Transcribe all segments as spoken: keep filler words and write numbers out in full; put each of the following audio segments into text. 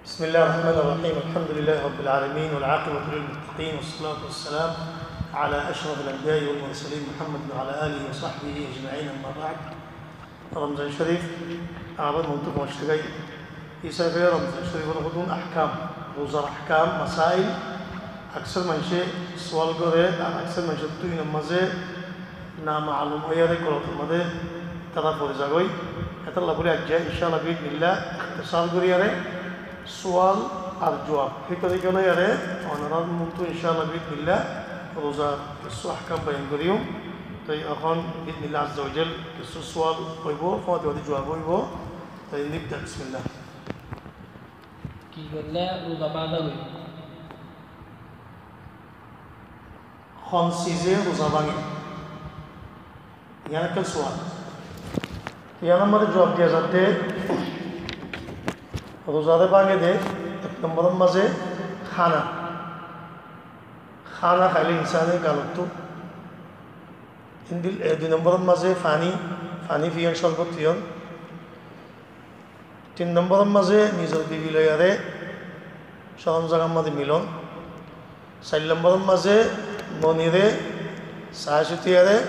بسم الله الرحمن الرحيم. الحمد لله رب العالمين، والعاقبة للمتقين، والصلاة والسلام على أشرف الأنبياء والمرسلين محمد وعلى آله وصحبه أجمعين، أما بعد. Ramzan Shorif añárar muúntu foñsí giyói. Hísafe Ramzan Shorif or hodún ahkam, ruzar ahkam, masail, aksar maincé sual goré, ar aksar maincé tui namazé na maalum óiyaré golotor mazé tará fori zagói. Hétolla bóli aijja incállah biiznillah iktesar goríyaré sual ar juab híkka híkka loiyaré onorar muúntu incállah biiznillah ruzar kessú ahkam boyan goríyum. Toi ehón biiznillah azza wa jal kessú sual óibo, fúañti fúañti juab óibo. Toi nibda, bismillah. Ki goille ruza báñgi zagói? Hon size ruza báñge? Yián ekkán sual. Yiánor mazé juab diya zadde, ruzaré báñge de, ek nombor or mazé hána. Hána háile insane galottú. Endilla, e, dui nombor or mazé faní, faní fiyon, corbot fiyon. Tin nombor or mazé nizor bibi loiyaré corom zagar mazé milon. Sair nombor or mazé moniré sai sutiyaré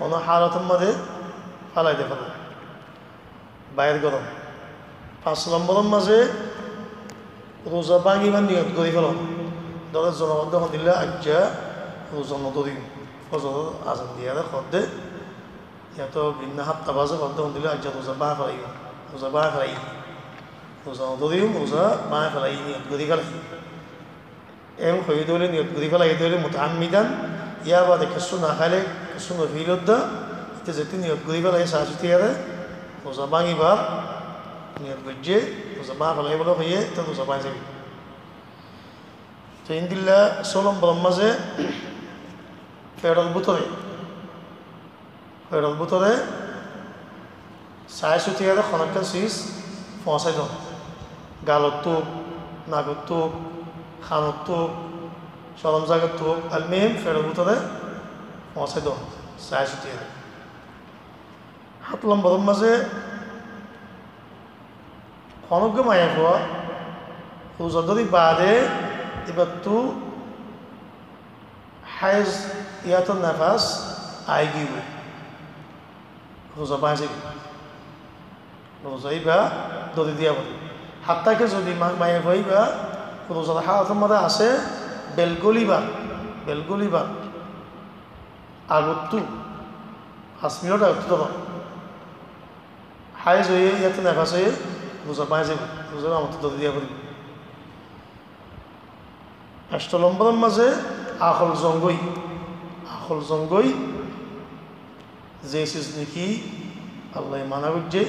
honó halot or mazé félai de félai, bair goron. Fañs nombor or mazé ruza báñgibar niyot gorí felon. Dóro zone hoódde hondilla aijja ruza no dórim, fozor or azan diyaré hoódde, yáto binna hátta bazé hoódde hondilla aijja ruza báñgi felaiyum, ruza báñgi felaiyí, ruza no dórim, ruza báñgi felaiyí niyot gorí felai. Eén hoiyé de óile, niyot gorí felaiyé de óile mutaammidan, yar bade kessú no háile, kessú no fílodde, íte zeté niyot gorí felaiyé sai sutiyaré ruza báñgibar niyot goijjé, ruza báñgi felaiyé bóli hoiyé, íte ruza báñgi zaibói. Te endilla só lombor or mazé feçor bútore, feçor bútore sai sutiyaré honó ekkán sis foóñsai don. Galottú ók, nagottú ók, hanottú ók, corom zagattú ók, almuhim feçor bútore foóñsai don sai sutiyaré. Háñt lombor or mazé honó uggwá maiyafua ruza dóri bade íbattú háiz yáto nefas aigiyói, ruza báñgi zaibói, ruza íba dóri diya foribo. Hátta ki zodi ma-, maiyafua íba ruzar halot or mazé asé, bel gólibar, bel gólibar agottú, fañs minit agottú dóro, háiz óiye yáto nefas óiye, ruza báñgi zaibói, ruza íba agottú dóri diya foribo. Ancto lombor or mazé akol zongói, akol zongói, ze sis niki Allaye mana goijjé,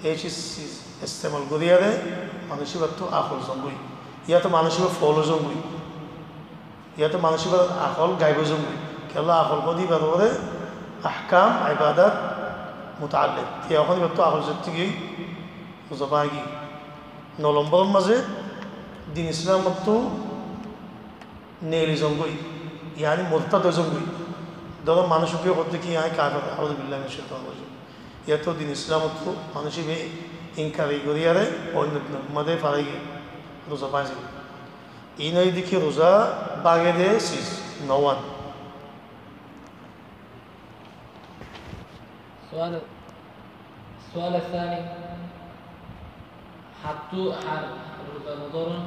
hé sis estemal goríyaré manúic íbattú akol zongói, yáto manúic íba foólu zongói, yáto manúic íbar akol gaib zongói. Kiyólla akol hoóde íbar uore ahkam, ibadat mutaallik. Te ehón íbattú akol zottí giyói ruza báñgi giyói. No lombor or mazé din Islamottú neeli zongói, yáni murtad ói zongói. Dóro manúic uggwá hoódde ki añí kafer, auzubillahi minash shaitanir rajim. Yáto din Islamottú manúic íba inkari goríyaré oinno din or mazé félai giyói, ruza báñgi zaibói. Iín óilde ki ruza báñgi de sis, no one. Sual, sual sani, hattú har ruza no dóron,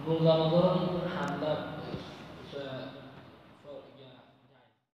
ruza no dóron, handa,